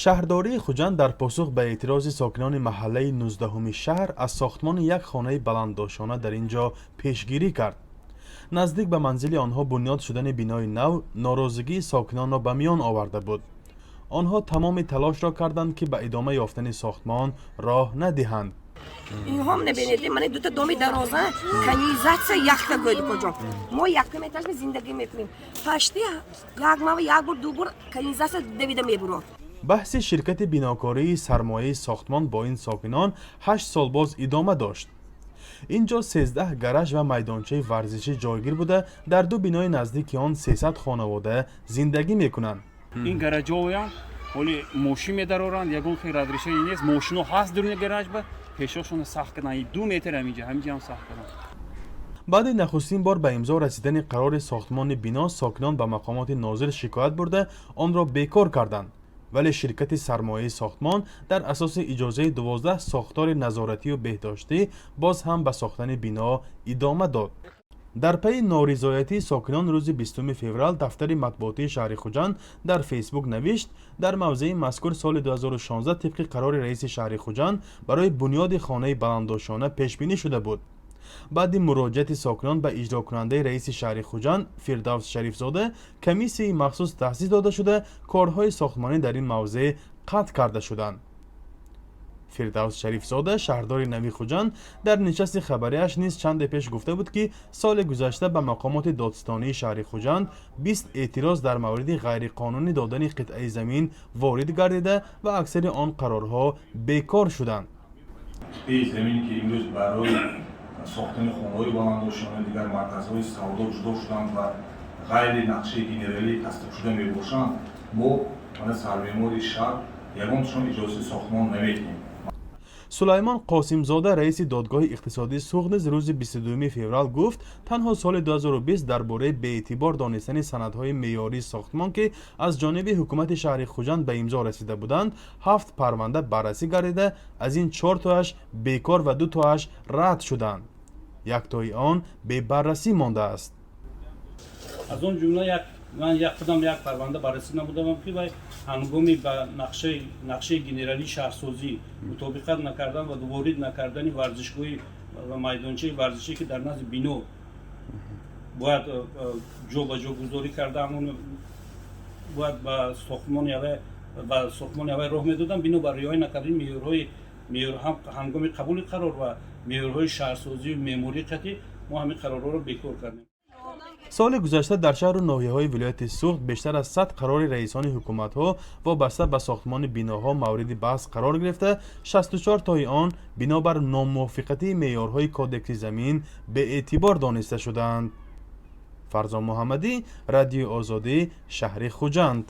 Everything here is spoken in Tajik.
Шаҳрдории Хуҷанд дар посух ба эътирози сокинони маҳаллаи 19-уми шаҳр аз сохтмони як хонаи баландошёна дар ин ҷо пешгирӣ кард. Наздик ба манзили онҳо бунёд шудани бинои нав норозигии сокинонро ба миён оварда буд. Онҳо тамоми талошро карданд, ки ба идома ёфтани сохтмон роҳ надиҳанд. Инҳом набинед, мана дута доми дароза, канализация якта гӯйд куҷо. Мо якум этажми зиндагӣ мекунем. Пашти як мава як бор, ду бор канализация давида мебурод. Баҳси ширкати бинокории «Сармояи сохтмон» бо ин сокинон 8 сол боз идома дошт. Ин ҷо 13 гараж ва майдончаи варзишӣ ҷойгир буда, дар ду бинои наздики он 300 хонавода зиндагӣ мекунанд. Ин гаражоям ҳоли мошин медароранд, ягон хел разрешение нест. Мошино ҳаст дуруни гараж, ба пешошона сахт карданд, 2 метр ҳаминҷа, ҳаминҷаам сахт карданд. Баъди нахустин бор ба имзо расидани қарори сохтмони бино, сокинон ба мақомоти нозир шикоят бурда, онро бекор карданд. Вале ширкати «Сармояи сохтмон» дар асоси иҷозаи 12 сохтори назоратию беҳдоштӣ боз ҳам ба сохтани бино идома дод. Дар пайи норизоятии сокинон рӯзи 20 феврал дафтари матбуотии шаҳри Хуҷанд дар Фейсбук навишт: дар мавзеи мазкур соли 2016 тибқи қарори раиси шаҳри Хуҷанд барои бунёди хонаи баландошёна пешбинӣ шуда буд. Баъди муроҷиати сокинон ба иҷрокунандаи раиси шаҳри Хуҷанд Фирдавс Шарифзода комиссияи махсус таъсис дода шуда, корҳои сохтмонӣ дар ин мавзеъ қатъ карда шуданд. Фирдавс Шарифзода, шаҳрдори нави Хуҷанд, дар нишасти хабарияш низ чанде пеш гуфта буд, ки соли гузашта ба мақомоти додситонии шаҳри Хуҷанд 20 эътироз дар мавриди ғайриқонунӣ додани қитъаи замин ворид гардида ва аксари он қарорҳо бекор шуданд. Қитъаи замине, ки имрӯз барои сохтани хонаҳои баландошёна, дигар марказҳои савдо ҷудо шуданд ва ғайри нақшаи генералӣ тасдиқшуда мебошанд, мо мана сармеъмори шаҳр ягонташон иҷозати сохтмон намедиҳем. Сулаймон Қосимзода, раиси додгоҳи иқтисодии Суғд, низ рӯзи 22 феврал гуфт, танҳо соли 2020 дар бораи беэътибор донистани санадҳои меъёрии сохтмон, ки аз ҷониби ҳукумати шаҳри Хуҷанд ба имзо расида буданд, ҳафт парванда баррасӣ гардида, аз ин чор тоаш бекор ва ду тоаш рад шуданд, яктои он бебаррасӣ мондааст. Аз он ҷумла як ман як худам як парванда баррасӣ намудам, ки вай ҳангоми ба нақшаи генералии шаҳрсозӣ мутобиқат накардан ва ворид накардани варзишгоҳи ва майдончаи варзишӣ, ки дар назди бино бояд ҷо ба ҷо гузорӣ карда, ҳамон бояд ба сохтмони аввай роҳ медодам, бино бар риоя накардани меъёрҳои меъёр ҳангоми қабули қарор ва меъёрҳои шаҳрсозию меъморӣ қатъӣ мо ҳамин қарорҳоро бекор кардем. Соли гузашта дар шаҳру ноҳияҳои вилояти Суғд бештар аз 100 қарори раисони ҳукуматҳо вобаста ба сохтмони биноҳо мавриди баҳс қарор гирифта, 64 тои он бинобар номувофиқатии меъёрҳои Кодекси замин беэътибор дониста шудаанд. Фарзон Муҳаммадӣ, Радиои Озодӣ, шаҳри Хуҷанд.